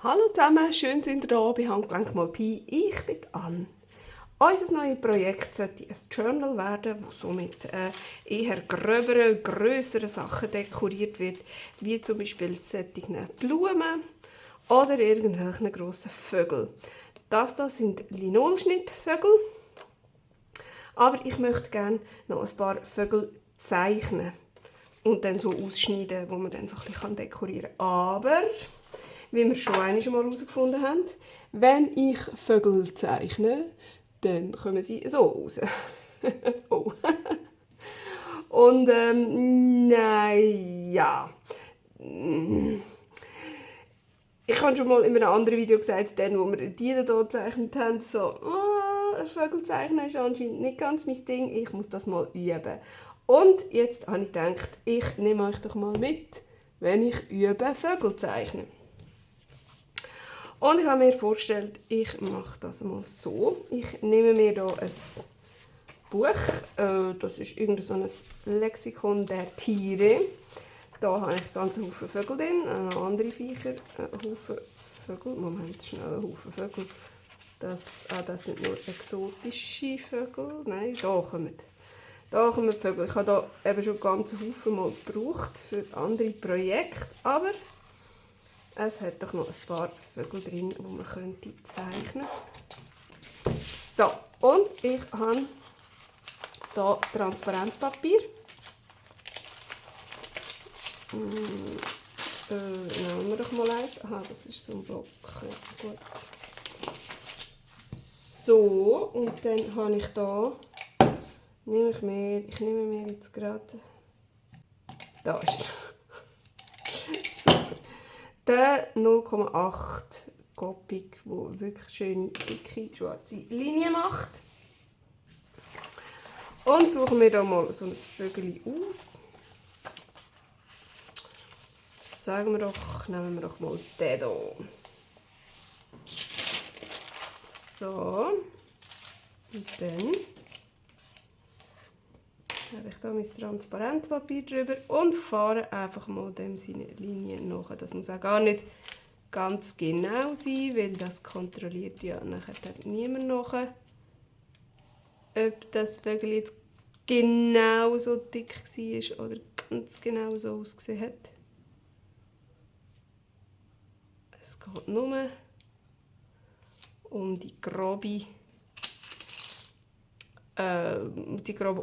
Hallo zusammen, schön sind ihr da bei Handgelenk mal Pi. Ich bin Anne. Unser neues Projekt sollte ein Journal werden, das so mit eher gröberen, grösseren Sachen dekoriert wird, wie zum Beispiel solche Blumen oder irgendwelche grossen Vögel. Das hier sind Linolschnittvögel, aber ich möchte gerne noch ein paar Vögel zeichnen und dann so ausschneiden, wo man dann so ein bisschen dekorieren kann. Aber wie wir schon einmal herausgefunden haben, wenn ich Vögel zeichne, dann kommen sie so raus. Oh. Und naja. Ich habe schon mal in einem anderen Video gesagt, dann, wo wir die hier gezeichnet haben, so, Vögel zeichnen ist anscheinend nicht ganz mein Ding, ich muss das mal üben. Und jetzt habe ich gedacht, ich nehme euch doch mal mit, wenn ich übe Vögel zeichnen. Und ich habe mir vorgestellt, ich mache das mal so. Ich nehme mir hier ein Buch, das ist irgendein so ein Lexikon der Tiere. Da habe ich ganz Haufen Vögel drin, andere Viecher, Haufen Vögel. Moment, schnell, einen Haufen Vögel. Das sind nur exotische Vögel. Nein, da kommen die Vögel. Ich habe da eben schon ganz Haufen mal gebraucht für andere Projekte, aber es hat doch noch ein paar Vögel drin, die man könnte zeichnen könnte. So, und ich habe hier Transparentpapier. Nehmen wir doch mal eins. Aha, das ist so ein Block. Ja, gut. So, und dann habe ich hier, ich nehme mir jetzt gerade, da ist er. Super. Der 0,8 Copic, der wirklich schön dicke schwarze Linien macht. Und suchen wir hier mal so ein Vögel aus. Sagen wir doch, nehmen wir doch mal den hier. So. Und dann habe ich hier mein Transparentpapier drüber und fahre einfach mal dem seine Linien nach. Das muss auch gar nicht ganz genau sein, weil das kontrolliert ja nachher niemand nach, ob das Vögel jetzt genau so dick war oder ganz genau so ausgesehen hat. Es geht nur um die groben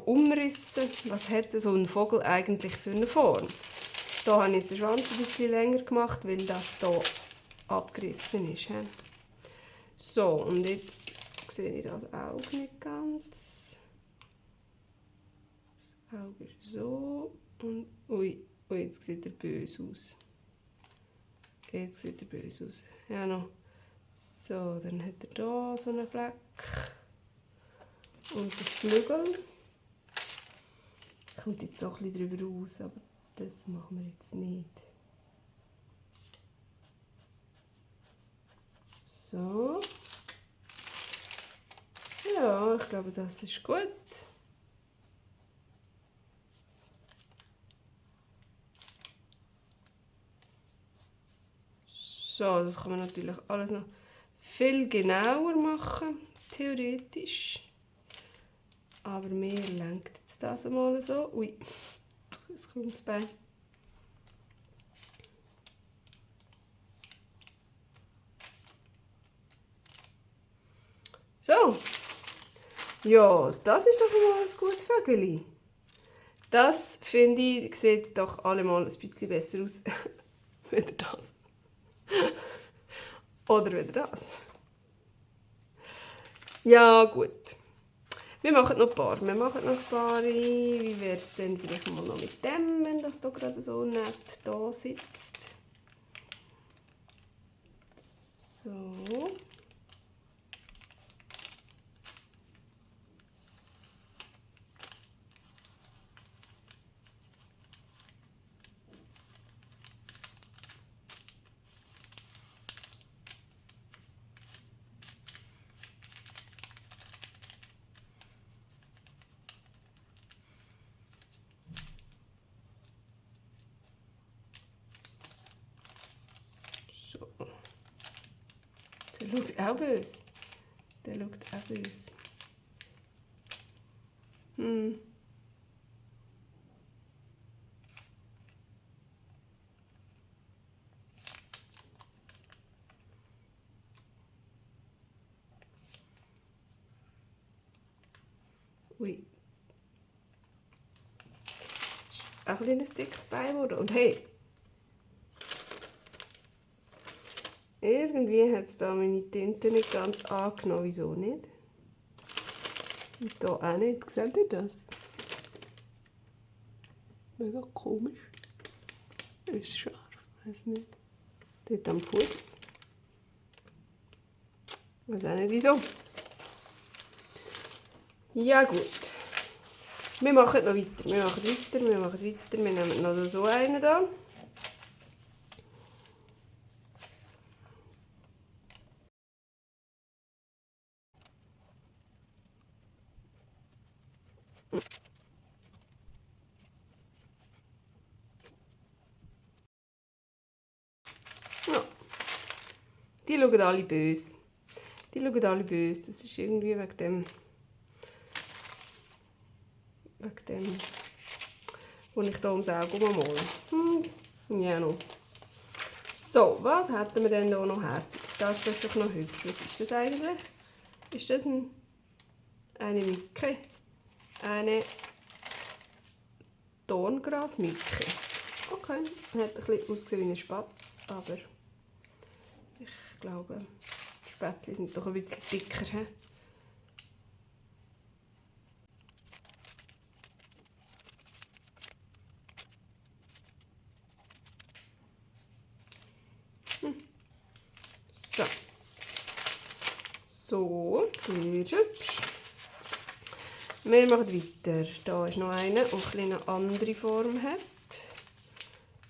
Umrisse. Was hat so ein Vogel eigentlich für eine Form? Da habe ich jetzt den Schwanz ein bisschen länger gemacht, weil das hier abgerissen ist. So, und jetzt sehe ich das Auge nicht ganz. Das Auge ist so. Und ui, jetzt sieht er böse aus. Jetzt sieht er böse aus. Ja, noch. So, dann hat er hier so einen Fleck. Und der Flügel. Kommt jetzt auch ein bisschen drüber raus, aber das machen wir jetzt nicht. So. Ja, ich glaube, das ist gut. So, das kann man natürlich alles noch viel genauer machen, theoretisch. Aber mir lenkt jetzt das einmal so. Ui, jetzt kommt das Bein. So. Ja, das ist doch mal ein gutes Vögeli. Das, finde ich, sieht doch allemal ein bisschen besser aus. Wieder das. Oder wieder das. Ja, gut. Wir machen noch ein paar. Wir machen noch ein paar. Wie wäre es denn vielleicht mal noch mit dem, wenn das hier gerade so nett da sitzt? So. So. Der schaut auch böse. Der schaut auch böse. Ui. Das ist auch ein dickes Bein geworden. Und hey, irgendwie hat es da meine Tinte nicht ganz angenommen. Wieso nicht? Und hier auch nicht. Seht ihr das? Mega komisch. Ist scharf, weiß nicht. Dort am Fuß. Weiß auch nicht wieso. Ja gut. Wir machen noch weiter. Wir nehmen noch so einen da. Ja. Die schauen alle böse. Das ist irgendwie wegen dem, wo ich hier ums Auge male. Ja, noch. So, was hätten wir denn hier noch Herziges? Das ist doch noch hübsch. Was ist das eigentlich? Ist das eine Mücke? Eine Dorngras-Mücke. Okay, hat ein bisschen ausgesehen wie ein Spatz, aber ich glaube, die Spätzle sind doch ein bisschen dicker. He? So. So, sehr hübsch. Wir machen weiter. Hier ist noch einer, der eine andere Form hat.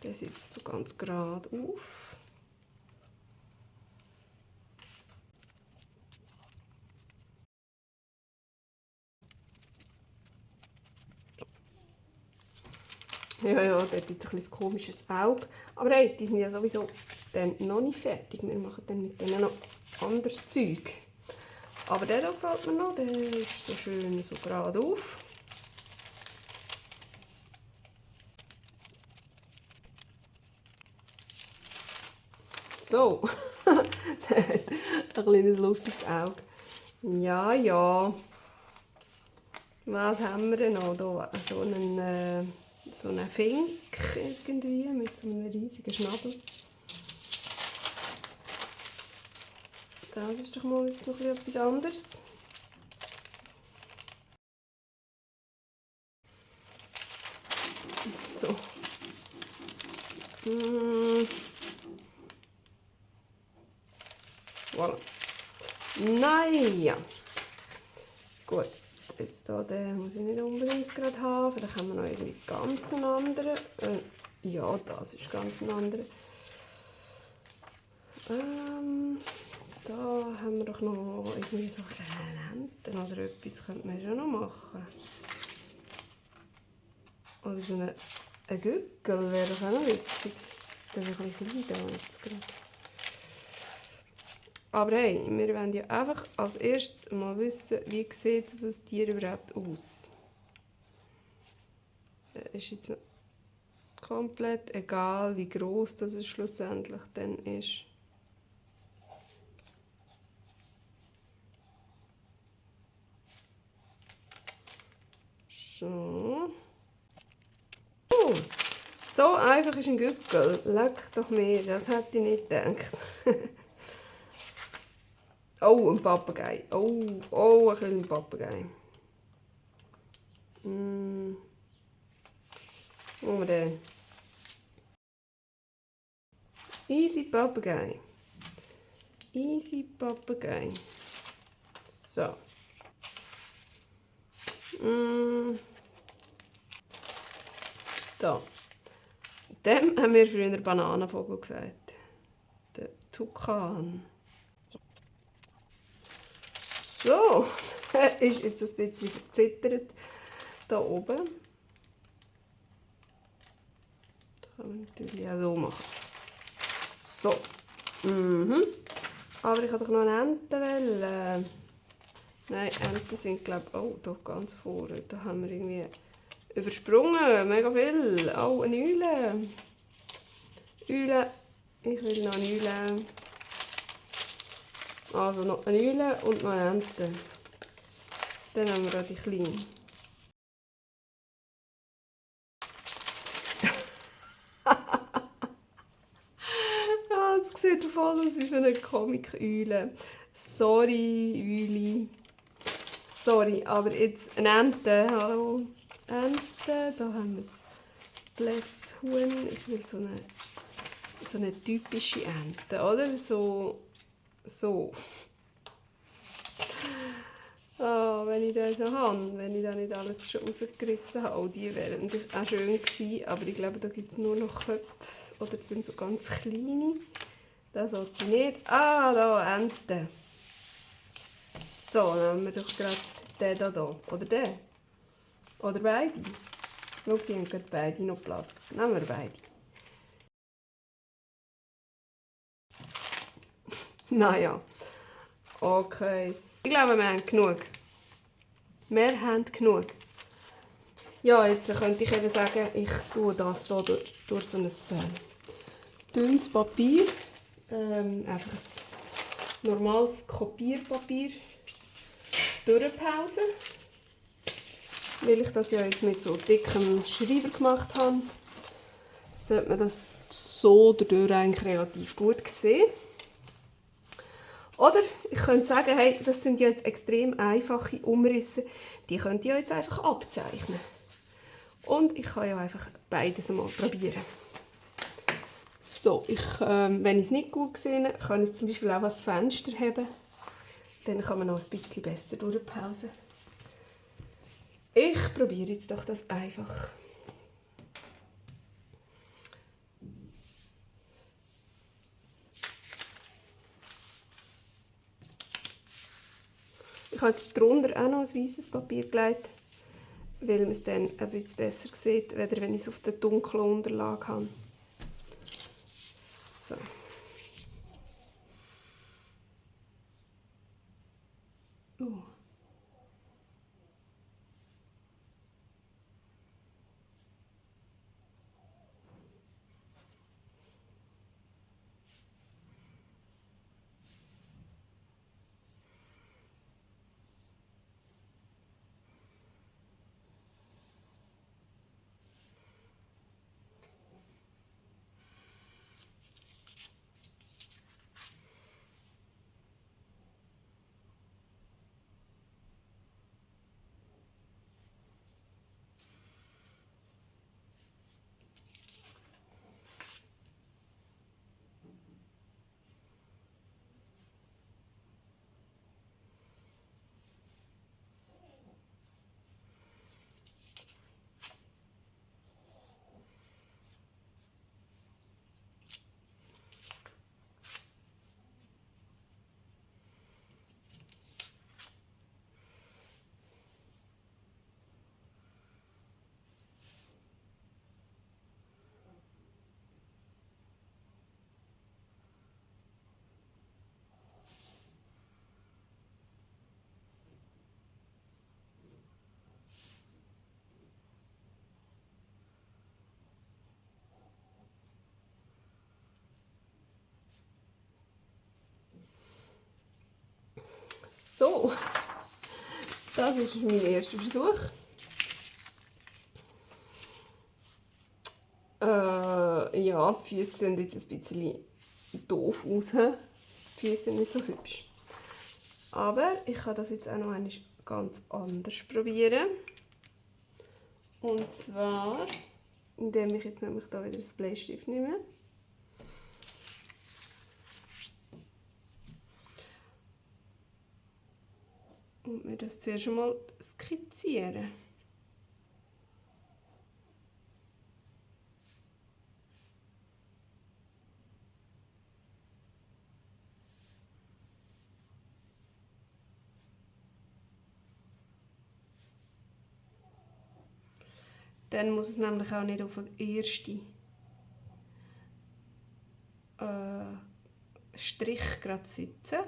Der sitzt so ganz gerade auf. Ja, dort hat jetzt ein komisches Auge. Aber hey, die sind ja sowieso dann noch nicht fertig. Wir machen dann mit denen noch anderes Zeug. Aber der hier gefällt mir noch. Der ist so schön so gerade auf. So. Der hat ein kleines lustiges Auge. Ja, ja. Was haben wir denn noch hier? So einen Fink irgendwie mit so einem riesigen Schnabel. Das ist doch mal jetzt noch etwas anderes. So. Voilà. Naja. Gut. Jetzt hier, den muss ich nicht unbedingt gerade haben. Vielleicht haben wir noch irgendwie ganz einen anderen. Ja, das ist ganz ein anderer. Da haben wir doch noch irgendwie so Hemden oder etwas könnte man schon noch machen. Oder so ein Gückel wäre doch auch noch witzig. Der wäre ein bisschen klein da jetzt gerade. Aber hey, wir wollen ja einfach als erstes mal wissen, wie sieht das Tier überhaupt aus. Ist jetzt komplett egal, wie groß das es schlussendlich dann ist. So. Oh, so einfach ist ein Gückel. Leck doch mir, das hätte ich nicht gedacht. Oh, ein Papagei. Oh, ein kleiner Papagei. Wo haben wir den? Easy Papagei. Easy Papagei. So. Da. Dem haben wir früher Bananenvogel gesagt. Der Tukan. So, der ist jetzt ein bisschen verzittert da oben. Das kann man natürlich auch so machen. So. Aber ich wollte doch noch eine Ente wählen. Nein, Enten sind, glaube ich, oh, doch ganz vorne. Da haben wir irgendwie übersprungen. Mega viel. Oh, eine Eule. Eule. Ich will noch eine Eule. Also noch eine Eule und noch eine Ente. Dann haben wir auch die kleine. Ah, das sieht voll aus wie so eine Comic-Eule. Sorry, Euli. Sorry, aber jetzt eine Ente. Hallo. Ente. Da haben wir das Blässhuhn. Ich will so eine typische Ente, oder? So. Ah, wenn ich das noch habe, wenn ich da nicht alles schon rausgerissen habe. Oh, die wären auch schön gewesen, aber ich glaube, da gibt es nur noch Köpfe. Oder die sind so ganz kleine. Das sollte ich nicht. Ah, da, Ente. So, dann haben wir doch gerade den hier. Oder den. Oder beide. Schau, die haben gerade beide noch Platz. Nehmen wir beide. Naja. Okay. Ich glaube, wir haben genug. Wir haben genug. Ja, jetzt könnte ich eben sagen, ich tue das so durch so ein dünnes Papier. Einfach ein normales Kopierpapier durchpausen. Weil ich das ja jetzt mit so dickem Schreiber gemacht habe, sollte man das so dadurch eigentlich relativ gut sehen. Oder ich könnte sagen, hey, das sind jetzt extrem einfache Umrisse, die könnt ihr jetzt einfach abzeichnen. Und ich kann ja einfach beides mal probieren. So, wenn ich es nicht gut sehe, kann ich zum Beispiel auch das Fenster haben. Dann kann man noch ein bisschen besser durchpausen. Ich probiere jetzt doch das einfach. Ich habe jetzt drunter auch noch ein weißes Papier gelegt, weil man es dann ein bisschen besser sieht, weder wenn ich es auf der dunklen Unterlage habe. So. So, das ist mein erster Versuch. Ja, die Füße sehen jetzt ein bisschen doof aus. Die Füße sind nicht so hübsch. Aber ich kann das jetzt auch noch einmal ganz anders probieren. Und zwar, indem ich jetzt nämlich da wieder das Bleistift nehme. Und mir das zuerst einmal skizzieren. Dann muss es nämlich auch nicht auf die erste Strich gerade sitzen.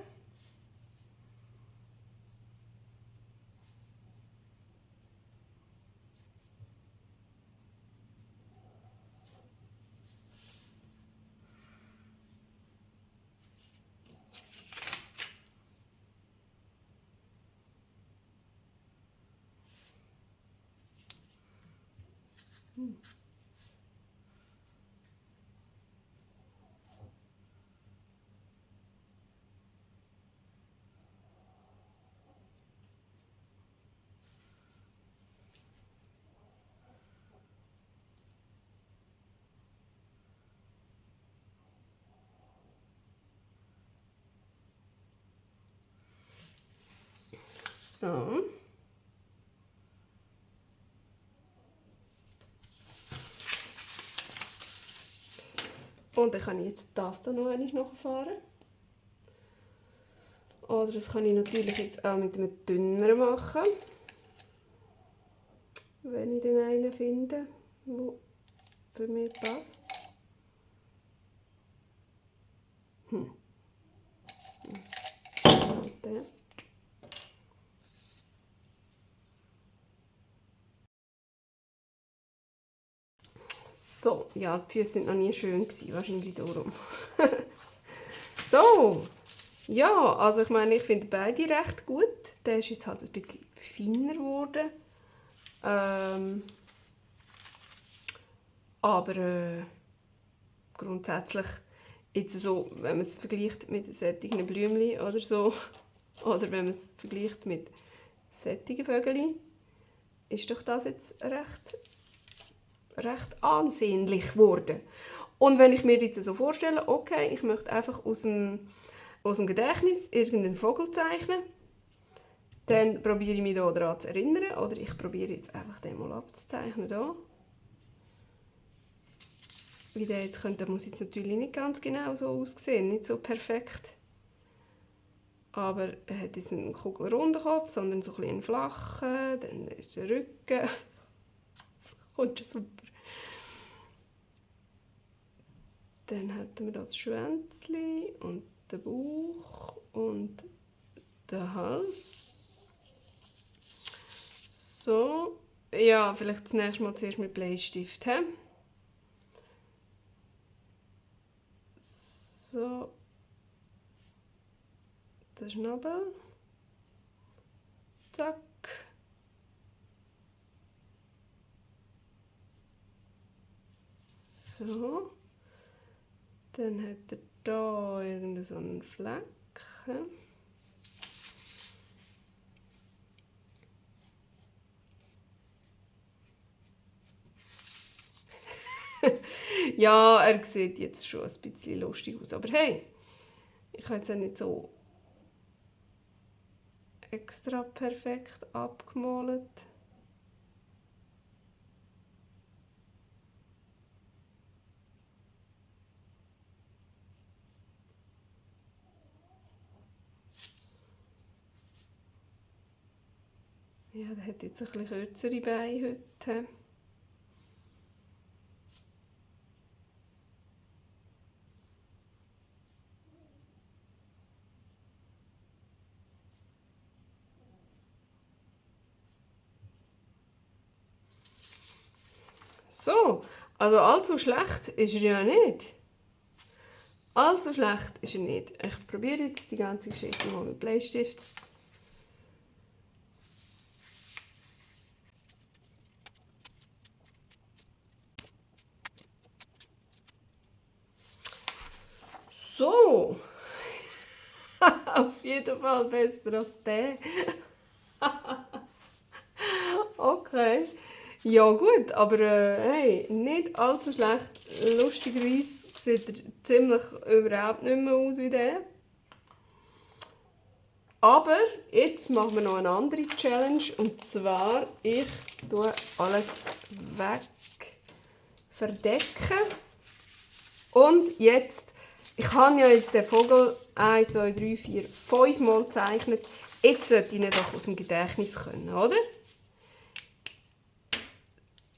So. Und dann kann ich jetzt das hier noch einmal nachfahren. Oder das kann ich natürlich jetzt auch mit einem dünneren machen. Wenn ich den einen finde, der für mich passt. Den. So, ja, die Füße sind noch nie schön gewesen, wahrscheinlich darum. So, ja, also ich meine, ich finde beide recht gut. Der ist jetzt halt ein bisschen feiner geworden. Aber grundsätzlich, jetzt so, wenn man es vergleicht mit solchen Blümchen oder so, oder wenn man es vergleicht mit solchen Vögeln, ist doch das jetzt recht ansehnlich geworden. Und wenn ich mir jetzt so vorstelle, okay, ich möchte einfach aus dem Gedächtnis irgendeinen Vogel zeichnen, dann probiere ich mich hier daran zu erinnern, oder ich probiere jetzt einfach den mal abzuzeichnen. Hier. Wie der jetzt könnte, muss jetzt natürlich nicht ganz genau so aussehen, nicht so perfekt. Aber er hat jetzt einen kugelrunden Kopf, sondern so ein bisschen einen flachen, dann ist der Rücken. Das kommt schon super. Dann hätten wir das Schwänzchen und den Bauch und den Hals. So, ja, vielleicht das nächste Mal zuerst mit Bleistift. He? So, der Schnabel. Zack. So. Dann hat er hier irgendeinen so einen Fleck. Ja, er sieht jetzt schon ein bisschen lustig aus. Aber hey, ich habe jetzt auch nicht so extra perfekt abgemalt. Ja, der hat jetzt ein bisschen kürzere Beine heute. So, also allzu schlecht ist er ja nicht. Allzu schlecht ist er nicht. Ich probiere jetzt die ganze Geschichte mal mit Bleistift. So, auf jeden Fall besser als der. Okay. Ja gut, aber hey, nicht allzu schlecht. Lustigerweise sieht er ziemlich überhaupt nicht mehr aus wie der. Aber jetzt machen wir noch eine andere Challenge. Und zwar, ich tue alles weg verdecken. Und jetzt, ich habe ja jetzt den Vogel 1, 2, 3, 4, 5 Mal gezeichnet. Jetzt sollte ich ihn doch aus dem Gedächtnis können, oder?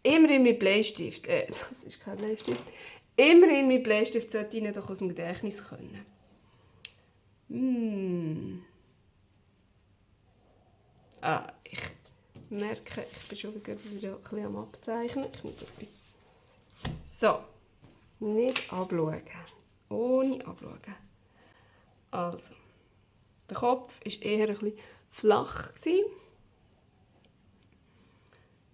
Immerhin mit Bleistift. Das ist kein Bleistift. Immerhin mit Bleistift sollte ich ihn doch aus dem Gedächtnis können. Ich merke, ich bin schon wieder ein bisschen am Abzeichnen. Ich muss etwas... So, nicht abschauen. Ohne abschauen. Also, der Kopf war eher ein bisschen flach.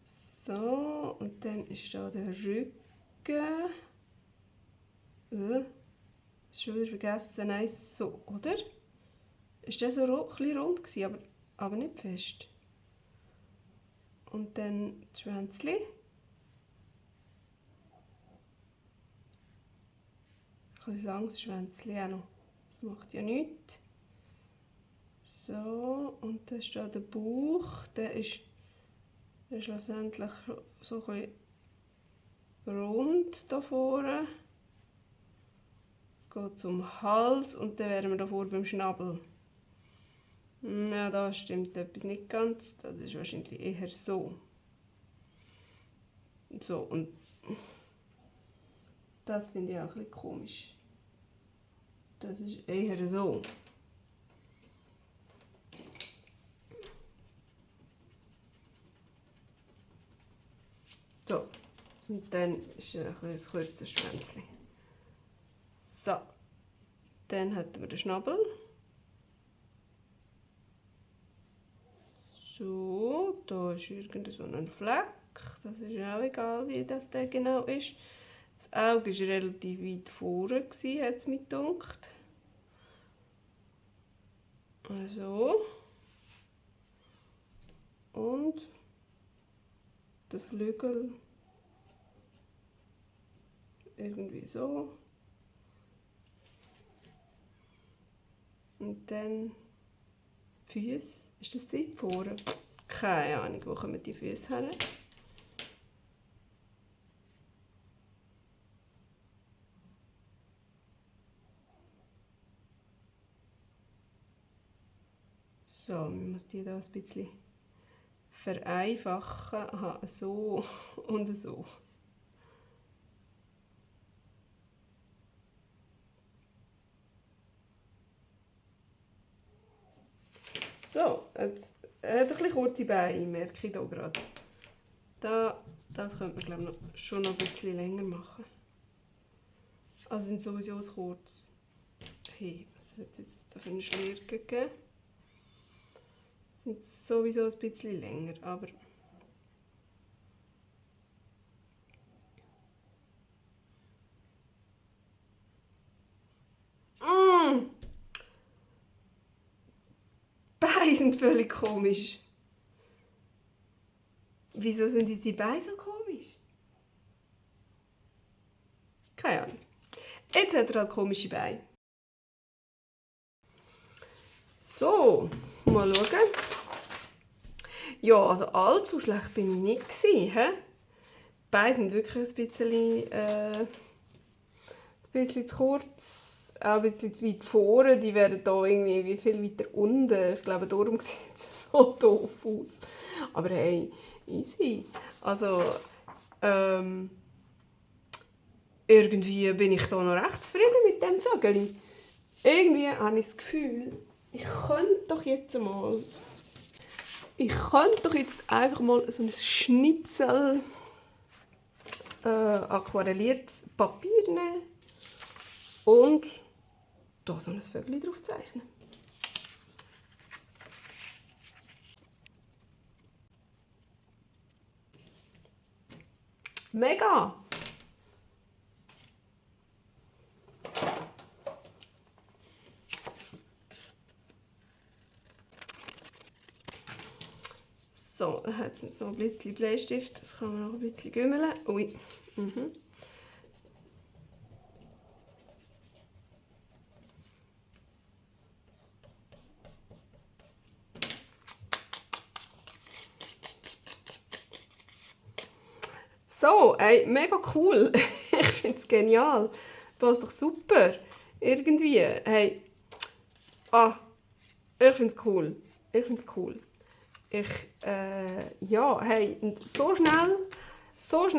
So, und dann ist da der Rücken. Ist schon wieder vergessen. Nein, so, oder? Ist der so ein bisschen rund gewesen, aber nicht fest. Und dann das Schwänzchen. Ein bisschen langes Schwänzchen auch noch. Das macht ja nichts. So, und dann ist da der Bauch. Der ist schlussendlich so ein bisschen rund hier vorne. Es geht zum Hals und dann wären wir hier vorne beim Schnabel. Ja, da stimmt etwas nicht ganz. Das ist wahrscheinlich eher so. So, und das finde ich auch ein bisschen komisch. Das ist eher so. So, und dann ist ein kurzes Schwänzchen. So, dann hätten wir den Schnabel. So, da ist irgend so ein Fleck. Das ist auch egal, wie das der genau ist. Das Auge war relativ weit vorne, hat es mir gedacht. Also. Und der Flügel irgendwie so. Und dann Füße. Ist das die vorne? Keine Ahnung, wo kommen die Füße her? So, man muss die da ein bisschen vereinfachen. Aha, so und so. So, jetzt ein bisschen kurze Beine, merke ich hier gerade. Das könnte man glaube ich schon noch ein bisschen länger machen. Also sind sowieso zu kurz. Hey, was hat jetzt da für eine Schlürke gegeben? Sind sowieso ein bisschen länger, aber... Beine sind völlig komisch. Wieso sind jetzt die Beine so komisch? Keine Ahnung. Jetzt hat er halt komische Beine. So, mal schauen. Ja, also allzu schlecht bin ich nicht gewesen, he? Die Beine sind wirklich ein bisschen zu kurz, auch ein bisschen zu weit vorne. Die wären hier irgendwie wie viel weiter unten. Ich glaube, darum sieht es so doof aus. Aber hey, easy. Also, irgendwie bin ich da noch recht zufrieden mit dem Vögel. Irgendwie habe ich das Gefühl, ich könnte doch jetzt einfach mal so ein Schnipsel aquarelliertes Papier nehmen und da so ein Vögel drauf zeichnen. Mega! So, dann hat es jetzt noch ein bisschen Bleistift, das kann man noch ein bisschen gümmeln. Ui. So, ey, mega cool. Ich finde es genial. Das ist doch super. Irgendwie, hey. Ich finde es cool. Ja, hey, und so schnell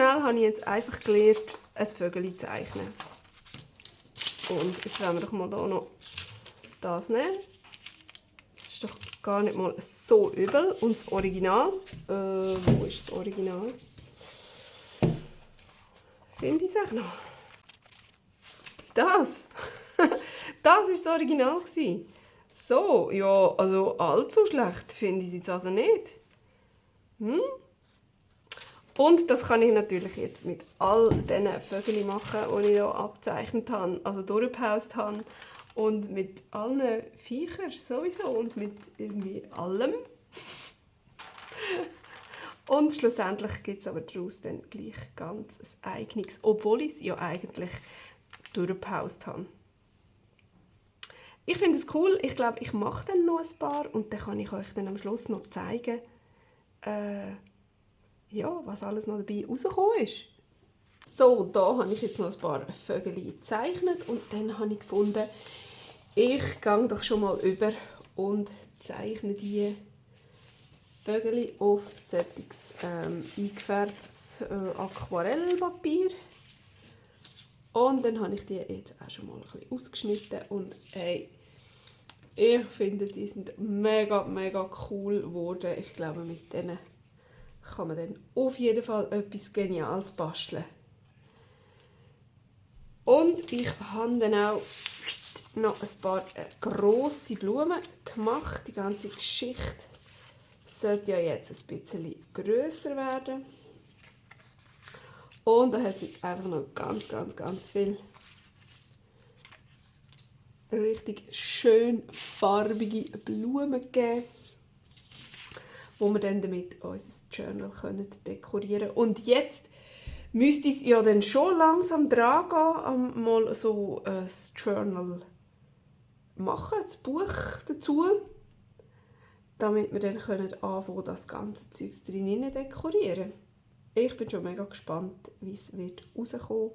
habe ich jetzt einfach gelernt, ein Vögel zu zeichnen. Und jetzt wollen wir doch mal hier noch das nehmen. Das ist doch gar nicht mal so übel. Und das Original, wo ist das Original? Finde ich es auch noch. Das! Das war das Original. So, ja, also allzu schlecht finde ich es jetzt also nicht. Und das kann ich natürlich jetzt mit all diesen Vögeln machen, die ich hier abgezeichnet habe, also durchgepaust habe. Und mit allen Viechern sowieso und mit irgendwie allem. Und schlussendlich gibt es aber daraus dann gleich ganz ein eigenes, obwohl ich es ja eigentlich durchgepaust habe. Ich finde es cool. Ich glaube, ich mache dann noch ein paar und dann kann ich euch dann am Schluss noch zeigen, ja, was alles noch dabei rausgekommen ist. So, da habe ich jetzt noch ein paar Vögel gezeichnet und dann habe ich gefunden, ich gehe doch schon mal über und zeichne die Vögel auf solches eingefärbtes Aquarellpapier. Und dann habe ich die jetzt auch schon mal ein bisschen ausgeschnitten und hey, ich finde, die sind mega, mega cool geworden. Ich glaube, mit denen kann man dann auf jeden Fall etwas Geniales basteln. Und ich habe dann auch noch ein paar grosse Blumen gemacht. Die ganze Geschichte sollte ja jetzt ein bisschen grösser werden. Und da hat es jetzt einfach noch ganz, ganz, ganz viel richtig schön farbige Blumen gegeben, wo wir dann damit unser Journal dekorieren können. Und jetzt müsste es ja dann schon langsam dran gehen, mal so ein Journal machen, das Buch dazu, damit wir dann anfangen, das ganze Zeugs drin dekorieren. Ich bin schon mega gespannt, wie es wird rauskommen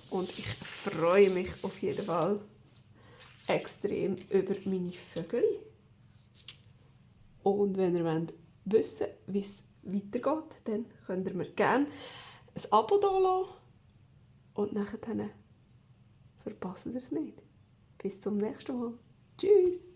und ich freue mich auf jeden Fall extrem über meine Vögel. Und wenn ihr wissen wollt, wie es weitergeht, dann könnt ihr mir gerne ein Abo da lassen und nachher verpasst ihr es nicht. Bis zum nächsten Mal. Tschüss!